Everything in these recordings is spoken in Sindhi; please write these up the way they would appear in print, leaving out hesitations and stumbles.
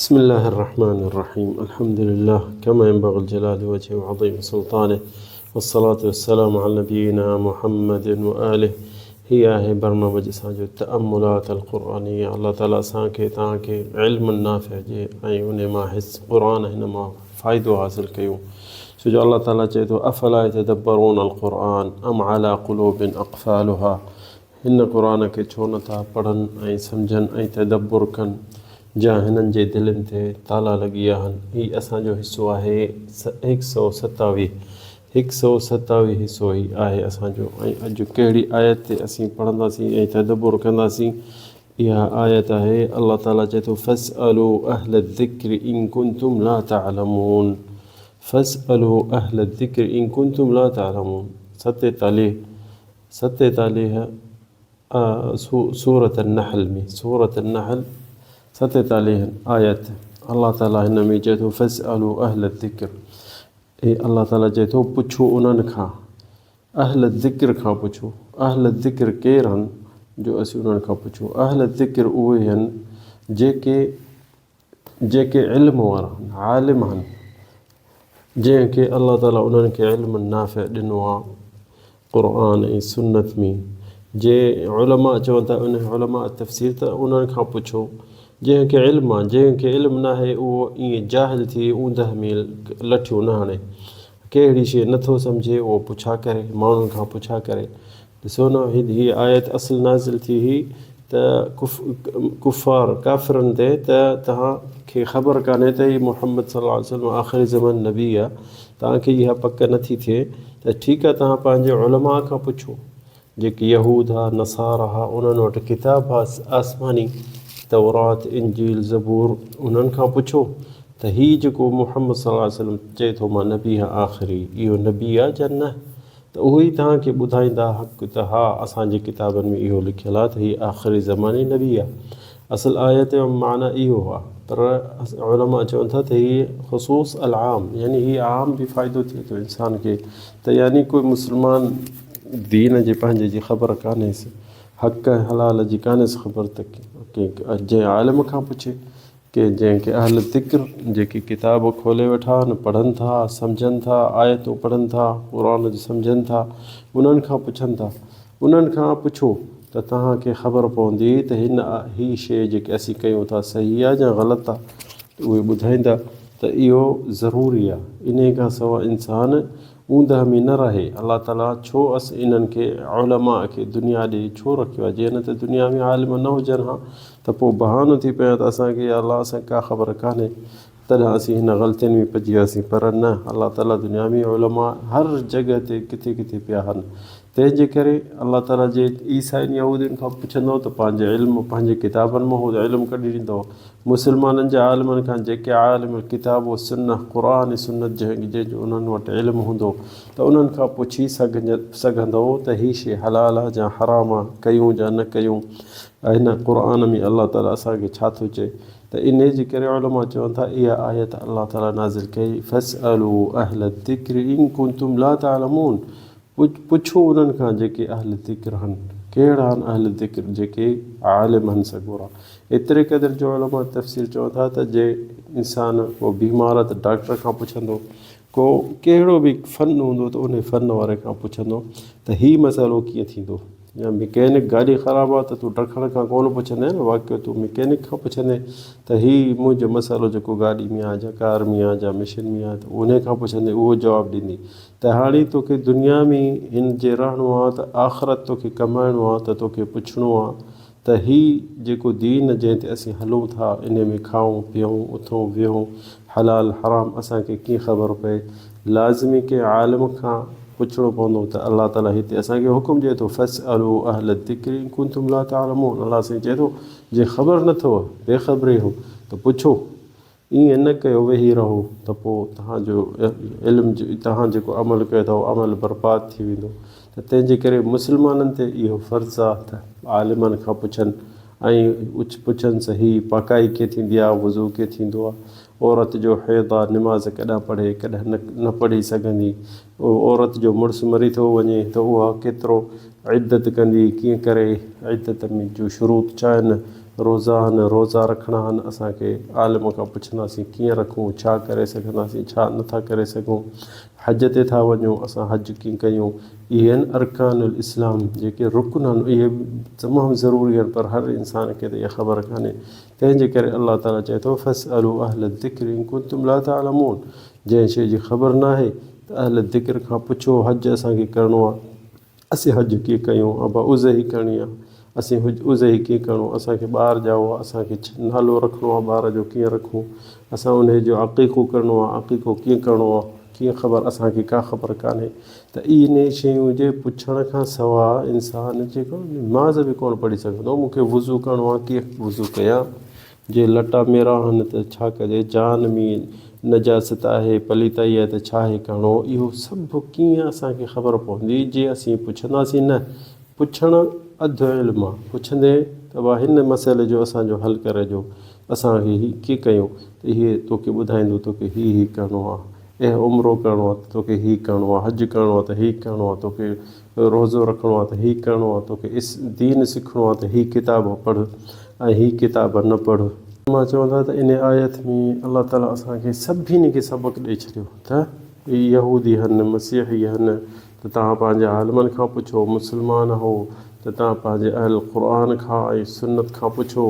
بسم الله الرحمن الرحيم الحمد لله كما ينبغي الجلال وجهه وعظيم سلطانه والصلاة والسلام على نبينا محمد وآله. هي آهي برنامج اسان جو تأملات القرآنية. الله تعالي اسان کي توهان کي علم نافع ڏي ۽ انهي مان حس قرآن هن مان فائدو حاصل ڪيون، ڇو جو الله تعالي چئي ٿو افلا يتدبرون القرآن ام على قلوب اقفالها، هن قرآن کي ڇو نه ٿا پڙهن ۽ سمجهن ۽ تدبر ڪن جا هنن جي دلين تي تالا لڳي آهن. هي اسان جو حصو آهي هڪ سئو ستاويهه، هڪ سئو ستاويهه حصو هي آهي اسان جو ۽ اڄ ڪهڙي آيت تي اسين پڙهنداسين ۽ تدبر ڪنداسين؟ اها آيت آهي الله تعالي چئي ٿو فاسألوا اهل الذڪر ان ڪنتم لا تعلمون، فاسألوا اهل الذڪر ان ڪنتم لا تعلمون، 47 47 سورة النحل ۾، سورة النحل 47 آيت، الله تعالي هن ۾ چئي ٿو فاسألوا اهل الذڪر، اي الله تعالي چئي ٿو پڇو انهن کان، اهل الذڪر کان پڇو. اهل الذڪر ڪير هن جو اسين انهن کان پڇون؟ اهل الذڪر اهي هن جيڪي جيڪي علم وارا آهن، عالم آهن، جنهن کي الله تعالي انهن کي علم نافع ڏنو آهي قرآن ۽ سنت ۾. جي علماء چون ٿا ان علماء تفسير ته انهن کان پڇو جنهن کي علم آهي، جنهن کي علم ناهي اهو ائين جاهل ٿي اوندهه ۾ لٺيون نه هڻي، ڪهڙي شيء نٿو سمجهي اهو پڇا ڪري، ماڻهن کان پڇا ڪري. ڏسو نه هيء آيت اصل نازل ٿي هئي ته ڪفار، ڪافرن تي ته توهان کي خبر ڪانهي ته هي محمد صلي الله عليه وسلم آخر زمان نبي آهي، توهان کي اها پڪ نٿي ٿئي ته ٺيڪ آهي توهان پنهنجي علماء کان پڇو، جيڪي يهود ها، نصارا ها، انهن وٽ ڪتاب ها آسماني، تورات، انجيل، زبور، انهن کان پڇو ته هي جيڪو محمد صلي الله عليه وسلم چئي ٿو مان نبي آهيان آخري، اهو نبي آهي يا نه؟ ته اهي ئي توهان کي ٻڌائيندا حق ته ها اسان جي ڪتابن ۾ اهو لکيل آهي ته هي آخري زماني نبي آهي. اصل آيت جو معنيٰ اهو آهي پر علماء چون ٿا ته هي خصوص العام يعني هي عام به فائدو ٿئي ٿو انسان کي ته يعني ڪوئي مسلمان دين جي پنهنجي جي خبر ڪانهيس حق ۽ حلال جي ڪانهيس خبر ته ڪنهن جنهن عالم کان پڇي ڪي جنهن کي اهل ذڪر جيڪي ڪتاب کولي ويٺا آهن پڙهن ٿا سمجهن ٿا آيتون پڙهن ٿا قرآن جو سمجهن ٿا انهن کان پڇن ٿا انهن کان پڇو ته توهان کي خبر پوندي ته هن هي شيء جيڪي اسين ڪيون ٿا صحيح آهي يا غلط آهي ته اهي ٻڌائيندا ته اهو ضروري آهي انهي کان سواء انسان اوندهه ۾ نه رهي. الله تعاليٰ ڇو اس انهن کي، علماء کي، دنيا ڏي ڇو رکيو آهي؟ جي نه ته دنيا ۾ عالم نه هجن ها ته پوء بهانو ٿي پئي ها ته اسان کي يا الله اسان کي ڪا خبر ڪانهي تڏهن اسين هن غلطين ۾ پئجي وياسين پر نه الله تعاليٰ دنيا ۾ علماء هر جڳهه تي ڪٿي ڪٿي پيا هن تنهن جي ڪري الله تعاليٰ جي عيسائين يهودين کان پڇندو ته پنهنجي علم پنهنجي ڪتابن مان هو علم ڪڍي ڏيندو. مسلمانن جي عالمن کان جيڪي عالم الڪتاب و سنة، قرآن ۽ سنت جنهن جو انهن وٽ علم هوندو ته انهن کان پڇي سگهندو ته هي شيء حلال آ جا حرام آ، ڪيون جا نه ڪيون، هن قرآن ۾ الله تعاليٰ اسان کي ڇا ٿو چئي ته انهي جي ڪري علماء چون ٿا اها آيت الله تعاليٰ نازل ڪئي فاسألوا اهل الذڪر ان ڪنتم لا تعلمون پڇو انهن کان جيڪي اهل ذڪر هن. ڪهڙا هن اهل ذڪر؟ جيڪي عالم هن سڳورا. ايتري قدر جو علماء تفسير چون ٿا ته جي انسان ڪو بيمار آهي ته ڊاڪٽر کان پڇندو، ڪو ڪهڙو به فن هوندو ته انهي فن واري کان پڇندو ته هي مسئلو ڪيئن ٿيندو. يا مڪينڪ گاڏي خراب آهي ته تون ڊکڻ کان ڪونه پڇندين نه واقعو تون مڪينڪ کان پڇندين ته هي منهنجو مسئلو جيڪو گاڏي ۾ آهي جا ڪار ۾ آهي جا مشين ۾ آهي ته انهي کان پڇندين اهو جواب ڏيندي ته هاڻي توکي دنيا ۾ هن جي رهڻو آ ته آخرت توکي ڪمائڻو آ ته توکي پڇڻو آ ته هي جيڪو دين جنهن تي اسين هلون ٿا انهي ۾ کائون پيئون اٿون ويهون حلال حرام اسان کي ڪيئن خبر پئي لازمي ڪنهن عالم کان پڇڻو پوندو ته الله تعالي هتي اسان کي حڪم ڏئي ٿو فاسئلوا اهل الذڪر ان ڪنتم لا تعلمون الله سائين چئي ٿو جي خبر نه اٿو بي خبري هو ته پڇو ائين نه ڪيو ويهي رهو ته پوء توهان جو علم توهان جيڪو عمل ڪيو ٿا اهو عمل برباد ٿي ويندو ته تنهن جي ڪري مسلمانن تي اهو فرض آهي ته عالمن کان پڇن ۽ پڇن ته هي پاڪائي ڪيئن ٿيندي آهي وضو ڪيئن ٿيندو آهي عورت جو حيض آهي نماز ڪڏهن پڙهي ڪڏهن نه پڙهي سگهندي عورت جو مڙس مري ٿو وڃي ته اها ڪيترو عدت ڪندي ڪيئن ڪري عدت ۾ جو شروط ڇا آهن. روزا آهن، روزا رکڻا آهن، اسان کي عالم کان پڇنداسين ڪيئن رکون، ڇا ڪري سگهنداسين، ڇا نه ٿا ڪري سگهون، حج تي ٿا وڃون، اسان حج ڪيئن ڪيون، اهي آهن ارڪان الاسلام جيڪي رڪن آهن اهي تمام ضروري آهن پر هر انسان کي ته اها خبر ڪانهي تنهن جي ڪري الله تعالي چئي ٿو فاسئلوا اهل الذڪر ان ڪنتم لا تعلمون جنهن شيء جي خبر ناهي ته اهل الذڪر کان پڇو حج اسان کي ڪرڻو آهي اسين حج ڪيئن ڪيون ابا اضحي ڪرڻي آهي اسين اضحي ڪيئن ڪرڻو اسان کي ٻار ڄائو آهي اسان کي نالو رکڻو آهي ٻار جو ڪيئن رکون اسان انهي جو عقيقو ڪرڻو آهي عقيقو ڪيئن ڪرڻو آهي ڪيئن خبر اسان کي ڪا خبر ڪانهي ته انهي شيون جي پڇڻ کان سوا انسان جيڪو نماز به ڪونه پڙهي سگهندو مون کي وضو ڪرڻو آهي ڪيئن وضو ڪيان جي لٽا ميرا آهن ته ڇا ڪجي جان ۾ نجاست آهي پليتائي آهي ته ڇا آهي ڪرڻو اهو سڀ ڪيئن اسان کي خبر پوندي جي اسين پڇنداسين نه پڇڻ اڌ علم آهي پڇندين ته ڀا هن مسئلي جو اسان جو حل ڪري ڏيو اسان کي هي ڪيئن ڪيون ته اهي توکي ٻڌائيندو توکي هي هي ڪرڻو آهي اي عمرو ڪرڻو آهي ته توکي هي ڪرڻو آهي حج ڪرڻو آهي ته هي ڪرڻو آهي توکي روزو رکڻو آهي ته هي ڪرڻو آهي توکي اس دين سکڻو آهي ته هي ڪتاب پڙهه ۽ هي ڪتاب نه پڙهه. مان چون ٿا ته ان آيت ۾ الله تعالي اسان کي سڀني کي سبق ڏئي ڇڏيو ته اي يهودي هن مسيحي هن ته توهان پنهنجي عالمن کان پڇو مسلمان هو ته توهان پنهنجي اهل قرآن کان ۽ سنت کان پڇو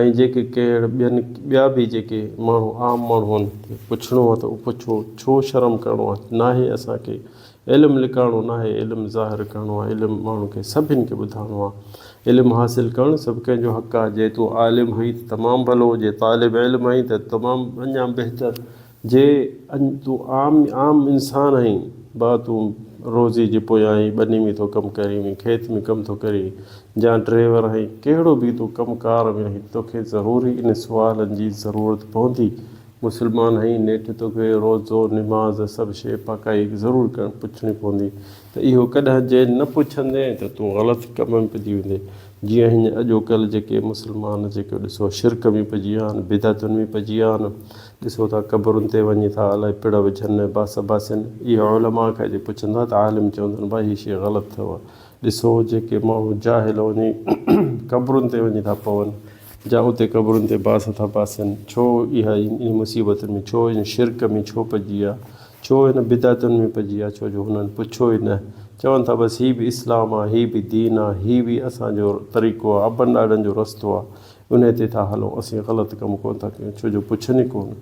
۽ جيڪي ڪهڙ ٻين ٻيا به جيڪي ماڻهو عام ماڻهو آهن پڇڻو آهي ته پڇو ڇو شرم ڪرڻو آهي ناهي اسان کي علم لڪائڻو ناهي علم ظاهر ڪرڻو آهي علم ماڻهن کي سڀن کي ٻڌائڻو آهي علم حاصل ڪرڻ سڀ ڪنهن جو حق آهي جي تون عالم آهين ته تمام ڀلو جي طالب علم آهين ته تمام اڃا بهتر جي تون عام عام انسان آهين با تون روزي جي پويان آهين ٻني ۾ ٿو ڪم ڪرين کيت ۾ ڪم ٿو ڪرين جا ڊريور آهين ڪهڙو به تون ڪم ڪار ۾ آهين توکي ضروري ان سوالن جي ضرورت پوندي مسلمان آهين نيٺ توکي روزو نماز سڀ شيء پاڪائي ضرور ڪرڻ پڇڻي پوندي ته اهو ڪڏهن جي نه پڇندين ته تون غلط ڪم ۾ پئجي ويندين جيئن هن اڄوڪلهه جيڪي مسلمان جيڪو ڏسو شرڪ ۾ پئجي ويا آهن بدعتن ۾ پئجي ويا آهن ڏسو ٿا قبرن تي وڃي ٿا الائي پڙ وجهن باس باسين اهي علماء کان جي پڇندا ته عالم چوندا آهن ڀائي هي شيء غلط اٿو ڏسو جيڪي ماڻهو جاهل وڃي قبرن تي وڃي ٿا پون جا اتي قبرن تي باس ٿا باسين، ڇو اها ان مصيبتن ۾ ڇو ان شرڪ ۾ ڇو پئجي ويا، ڇو هن بدعتن ۾ پئجي ويا، ڇو جو هنن پڇيو ئي نه، چون ٿا بس هي به اسلام آ، هي به دين آ، هي به اسان جو طريقو آ، ابن ڏاڏن جو رستو آ، انهي تي ٿا هلون، اسين غلط ڪم ڪونه ٿا ڪيون، ڇو جو پڇن ئي ڪونه،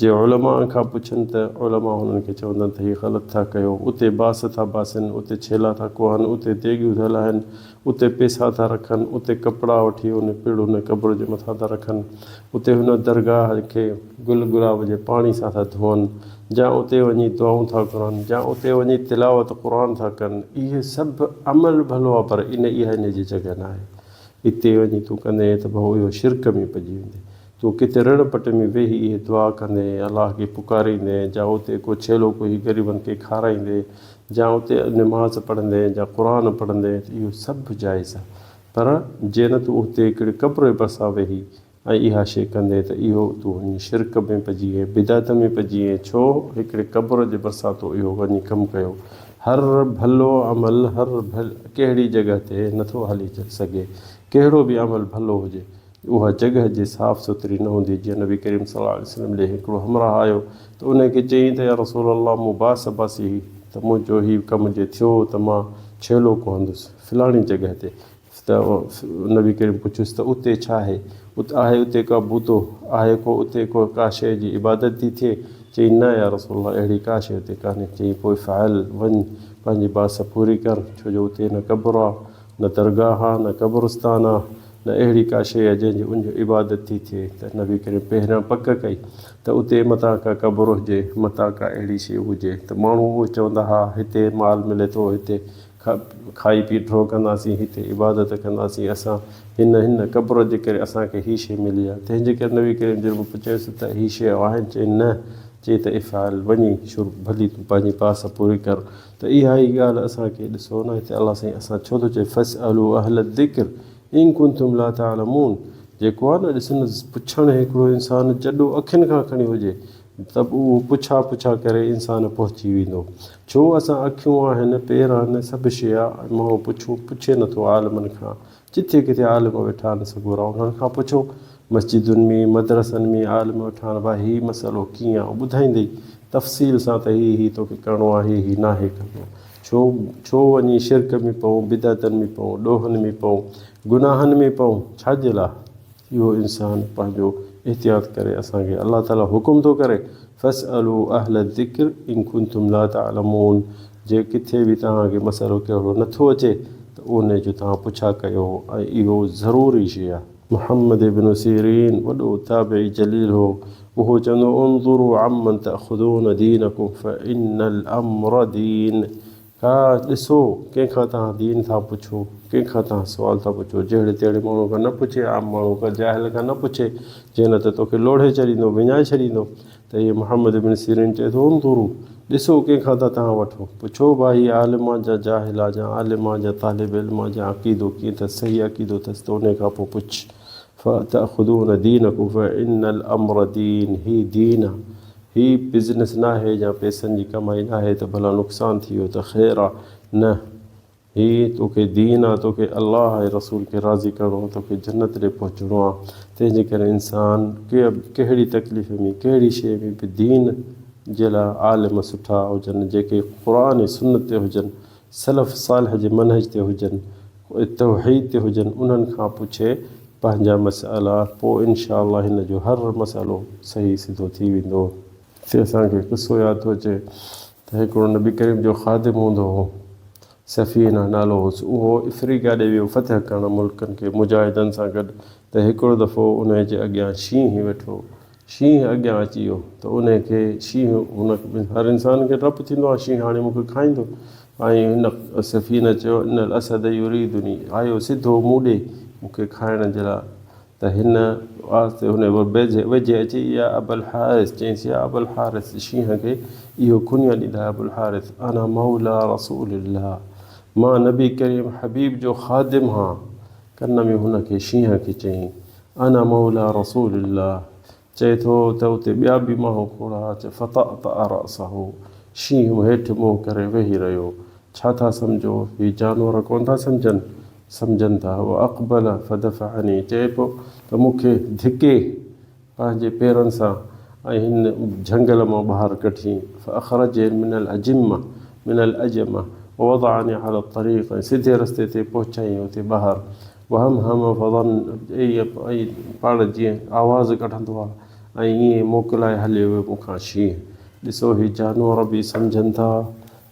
جي علماء کان پڇن ته علماء هنن کي چوندن ته هي غلط ٿا ڪيو، اتي باس ٿا باسين، اتي ڇيلا ٿا ڪوهن، اتي ديڳيون ٿا لاهين، اتي پيسا ٿا رکن، اتي ڪپڙا وٺي ان پڙ ان قبر جي مٿان ٿا رکن، اتي هن درگاهه کي گل گلاب جي پاڻي سان ٿا ڌوئن، جا اتي وڃي دعائون ٿا گهرن، جا اتي وڃي تلاوت قرآن ٿا ڪن، اهي سڀ عمل ڀلو آهي پر ان اها ان جي جڳهه ناهي. اتي وڃي تون ڪندين ته ڀئو اهو شرڪ ۾ پئجي ويندين. تون ڪٿي رڻ پٽ ۾ ويهي اهي دعا ڪندين، الله کي پڪاريندين، جا اتي ڪو ڇيلو ڪوهي غريبن کي کارائيندين، جا اتي نماز پڙهندين، جا قرآن پڙهندين ته اهو سڀ جائز آهي. پر جي نه تون اتي هڪڙي قبر جي ڀرسان ويهي ۽ اها شيء ڪندين ته اهو تون وڃي شرڪ ۾ پئجي وئين، بدعت ۾ پئجي وئين، ڇو هڪڙي قبر جي ڀرسان تو اهو وڃي ڪم ڪيو. هر ڀلو عمل هر ڪهڙي جڳهه تي نٿو هلي سگهي، ڪهڙو به عمل ڀلو هجي. اها جڳهه جي صاف سٿري نه هوندي جيئن نبي ڪريم صلي الله عليه وسلم ڏي هڪڙو همراهه آيو ته انهي کي چيائين ته يا رسول الله مون باس باسي هئي ته منهنجو هي ڪم جي ٿيو ته مان ڇيلو ڪوهندس فلاڻي جڳهه تي ته نبي ڪريم پڇيس ته اتي ڇا آهي ات آهي اتي ڪا بوتو آهي ڪو اتي ڪو ڪا شيء جي عبادت ٿي ٿئي چيائين نه يا رسول الله اهڙي ڪا شيء اتي ڪانهي چيائين پوء فعل وڃ پنهنجي باس پوري ڪر ڇو جو اتي نه قبر آ نه درگاهه آ، نه قبرستان آ، نه اهڙي ڪا شيء آ جنهن جي انج عبادت ٿي ٿئي ته نبي ڪريم پهريان پڪ ڪئي ته اتي متان ڪا قبر هجي، متان ڪا اهڙي شيء هجي ته ماڻهو اهو چوندا ها هتي مال ملي ٿو، هتي کائي پي ڍؤ ڪنداسين، هتي عبادت ڪنداسين، اسان هن هن قبر جي ڪري اسان کي هي شيء ملي آ، تنهن جي ڪري نبي ڪريم جن چيس ته هي شيء آهن؟ چيائين نه، چي ته افعل وڃي شروع ڀلي تون پنهنجي باس پوري ڪر. ته اها ئي ڳالهه اسان کي ڏسو نه هتي الله سائين اسان ڇو ٿو چئي فاسئلوا اهل الذڪر ان ڪنتم لا تعلمون جيڪو آهي نه ڏس نه پڇڻ هڪڙو انسان جڏو اکين کان کڻي هجي ته به اهو پڇا پڇا ڪري انسان پهچي ويندو ڇو اسان اکيون آهن پير آهن سڀ شيء آهي ماڻهو پڇون پڇي نٿو عالمن کان جٿي ڪٿي عالم ويٺا آهن سڳورا انهن کان پڇو. مسجدن ۾ مدرسن ۾ عالم ويٺا آهن ڀاء هي مسئلو ڪيئن آهي ٻڌائيندئي تفصيل سان ته هي هي توکي ڪرڻو آهي هي هي ناهي ڪرڻو. ڇو ڇو وڃي شرڪ ۾ پئون بدعتن ۾ پئون ڏوهن ۾ پئون گناهن ۾ پئون ڇا جي لاء؟ اهو انسان پنهنجو احتياط ڪري اسان کي الله تعالي حڪم ٿو ڪري فاسئلوا اهل الذڪر ان ڪنتم لا تعلمون جي ڪٿي به توهان کي مسئلو ڪهڙو نه ٿو اچي ته ان جو توهان پڇا ڪيو ۽ اهو ضروري شيء آهي. محمد ابن سيرين وڏو تابعي جليل هو اهو چوندو هو انظروا عمن تاخذون دينڪم فان الامر دين ڪا ڏسو ڪنهن کان توهان دين ٿا پڇو، ڪنهن کان توهان سوال ٿا پڇو، جهڙي تهڙي ماڻهوء کان نه پڇي، عام ماڻهوء کان جاهل کان نه پڇي، جنهن نه ته توکي لوڙهي ڇڏيندو، وڃائي ڇڏيندو. ته هيء محمد ابن سيرين چئي ٿو، انظروا، ڏسو ڪنهن کان ٿا توهان وٺو، پڇو ڀا هي عالم آ جا جاهل آ جا عالم آ جا طالب علم آ جا عقيدو ڪيئن اٿس، صحيح عقيدو اٿس ته انهيء کان پوء پڇ. فتأخذون دينڪم فإن الامر دين، هي دين آ، هي بزنس ناهي يا پئسن جي ڪمائي ناهي ته ڀلا نقصان ٿي ويو ته خير آ، نه، هي توکي دين آ، توکي الله ۽ رسول کي راضي ڪرڻو آ، توکي جنت ڏي پهچڻو آ، تنهن جي ڪري انسان ڪهڙي تڪليف ۾ ڪهڙي شيء ۾ به دين جي لاء عالم سٺا هجن، جيڪي قرآن ۽ سنت تي هجن، سلف صالح جي منهج تي هجن، توحيد تي هجن انهن کان پڇي پنهنجا مسئلا پوء انشاء الله هن جو هر مسئلو صحيح سڌو ٿي ويندو. هتي اسان کي قصو ياد ٿو اچي ته هڪڙو نبي ڪريم جو خادم هوندو هو سفينه نالو هوس اهو افريقا ڏي ويو فتح ڪرڻ ملڪن کي مجاهدن سان گڏ ته هڪڙو دفعو انهي جي اڳيان شينهن ويٺو شينهن اڳيان اچي ويو ته انهي کي شينهن هن هر انسان کي ڊپ ٿيندو آهي شينهن هاڻي مون کي کائيندو ۽ هن سفينه چيو ان الاسد يريدني آيو سڌو مون ڏي مون کي کائڻ جي لاء ته هن آهستي هن ويجهي اچي يا ابا الحارث چيائينس يا ابا الحارث شينهن کي اهو ڪنيا ڏيندا ابو الحارث انا موليٰ رسول الله مان نبي ڪريم حبيب جو خادم هان ڪن ۾ هن کي شينهن کي چيائين انا موليٰ رسول الله چئي ٿو ته اتي ٻيا به ماڻهو کوڙ ها چي فطأطأ رأسه شينهن هيٺ منهن ڪري ويهي رهيو ڇا ٿا سمجهو هي جانور ڪونه ٿا سمجهن سمجهن ٿا واقبل فدفعني چئي پيو ته مون کي ڌڪي پنهنجي پيرن سان ۽ هن جهنگل مان ٻاهر ڪڍيائين فاخرجني من الاجمه من الاجمه ووضعني علي الطريق ۽ سڌي رستي تي پهچائين اتي ٻاهر وهمهم فظن ۽ پاڻ جيئن آواز ڪڍندو آ ۽ ائين موڪلائي هليو ويو مون کان شينهن. ڏسو هي جانور به سمجهن ٿا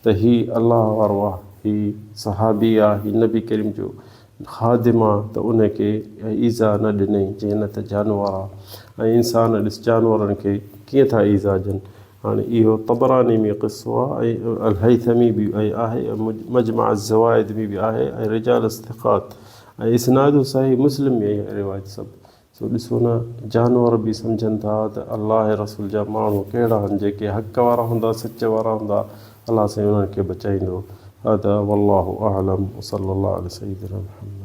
ته هي الله وارو آ، هي صحابي آ، هي نبي ڪريم جو خادم آ ته ان کي ايذاء نه ڏنئين جيئن نه ته جانور آ ۽ انسان ڏس جانورن کي ڪيئن ٿا ايذاء ڏين. هاڻي اهو طبراني ۾ قصو آ ۽ الهيثمي به ۽ آهي ۽ مجمع الزوائد ۾ به آهي ۽ رجال الثقات ۽ اسناده صحيح مسلم ۾ اهي روايت سڀ سو ڏسو نه جانور به سمجهن ٿا ته الله ۽ رسول جا ماڻهو ڪهڙا آهن جيڪي حق وارا هوندا سچ وارا هوندا الله سائين انهن کي بچائيندو هذا والله اعلم وصلي الله علي سيدنا محمد.